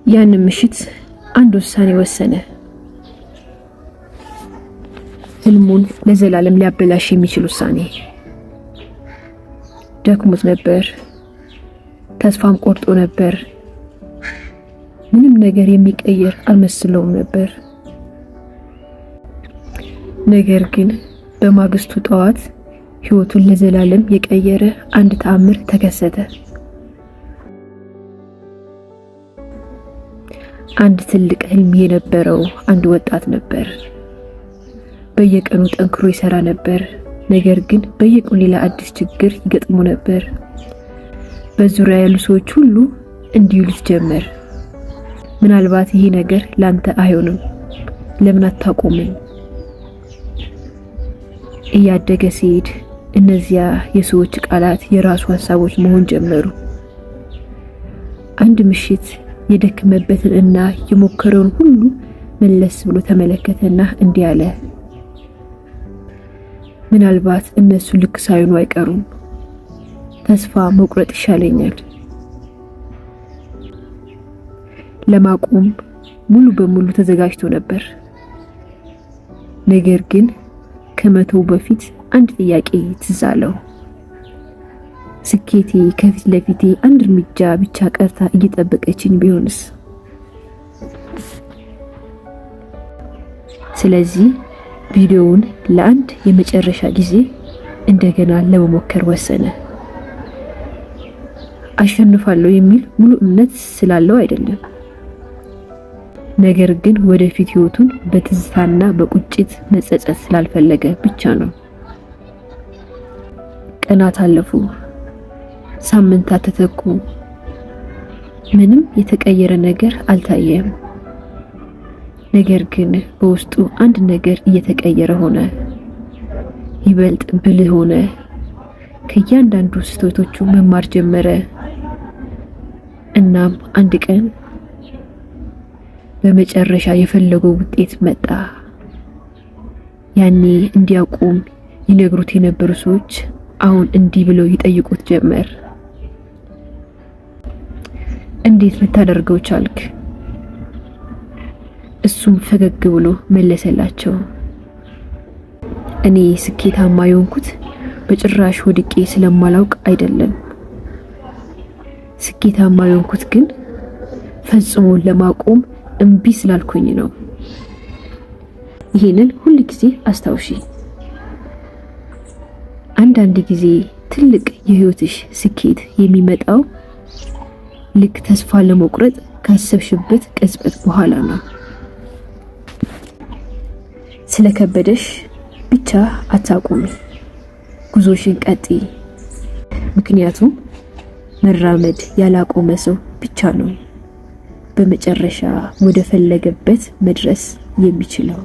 ያንን ምሽት አንድ ውሳኔ ወሰነ። ህልሙን ለዘላለም ሊያበላሽ የሚችል ውሳኔ። ደክሞት ነበር። ተስፋም ቆርጦ ነበር። ምንም ነገር የሚቀየር አልመስለውም ነበር። ነገር ግን በማግስቱ ጠዋት ህይወቱን ለዘላለም የቀየረ አንድ ተአምር ተከሰተ። አንድ ትልቅ ህልም የነበረው አንድ ወጣት ነበር። በየቀኑ ጠንክሮ ይሰራ ነበር። ነገር ግን በየቀኑ ሌላ አዲስ ችግር ይገጥሞ ነበር። በዙሪያ ያሉ ሰዎች ሁሉ እንዲህ ይሉት ጀመር፣ ምናልባት ይሄ ነገር ላንተ አይሆንም፣ ለምን አታቆምም? እያደገ ሲሄድ እነዚያ የሰዎች ቃላት የራሱ ሀሳቦች መሆን ጀመሩ። አንድ ምሽት የደከመበትን እና የሞከረውን ሁሉ መለስ ብሎ ተመለከተና እንዲህ አለ፣ ምናልባት እነሱ ልክ ሳይሆኑ አይቀሩም። ተስፋ መቁረጥ ይሻለኛል። ለማቆም ሙሉ በሙሉ ተዘጋጅቶ ነበር። ነገር ግን ከመተው በፊት አንድ ጥያቄ ትዝ አለው። ስኬቴ ከፊት ለፊቴ አንድ እርምጃ ብቻ ቀርታ እየጠበቀችኝ ቢሆንስ? ስለዚህ ቪዲዮውን ለአንድ የመጨረሻ ጊዜ እንደገና ለመሞከር ወሰነ። አሸንፋለሁ የሚል ሙሉ እምነት ስላለው አይደለም፣ ነገር ግን ወደፊት ህይወቱን በትዝታና በቁጭት መጸጸት ስላልፈለገ ብቻ ነው። ቀናት አለፉ፣ ሳምንታት ተተኩ። ምንም የተቀየረ ነገር አልታየም። ነገር ግን በውስጡ አንድ ነገር እየተቀየረ ሆነ። ይበልጥ ብልህ ሆነ። ከእያንዳንዱ ስህተቶቹ መማር ጀመረ። እናም አንድ ቀን በመጨረሻ የፈለገው ውጤት መጣ። ያኔ እንዲያቆም ይነግሩት የነበሩ ሰዎች አሁን እንዲህ ብለው ይጠይቁት ጀመር። እንዴት ልታደርገው ቻልክ? እሱም ፈገግ ብሎ መለሰላቸው። እኔ ስኬታማ የሆንኩት በጭራሽ ወድቄ ስለማላውቅ አይደለም። ስኬታማ የሆንኩት ግን ፈጽሞ ለማቆም እምቢ ስላልኩኝ ነው። ይሄንን ሁል ጊዜ አስታውሺ። አንዳንድ ጊዜ ትልቅ የህይወትሽ ስኬት የሚመጣው ልክ ተስፋ ለመቁረጥ ካሰብሽበት ቅጽበት በኋላ ነው። ስለከበደሽ ብቻ አታቁሚ፣ ጉዞሽን ቀጥይ። ምክንያቱም መራመድ ያላቆመ ሰው ብቻ ነው በመጨረሻ ወደ ፈለገበት መድረስ የሚችለው።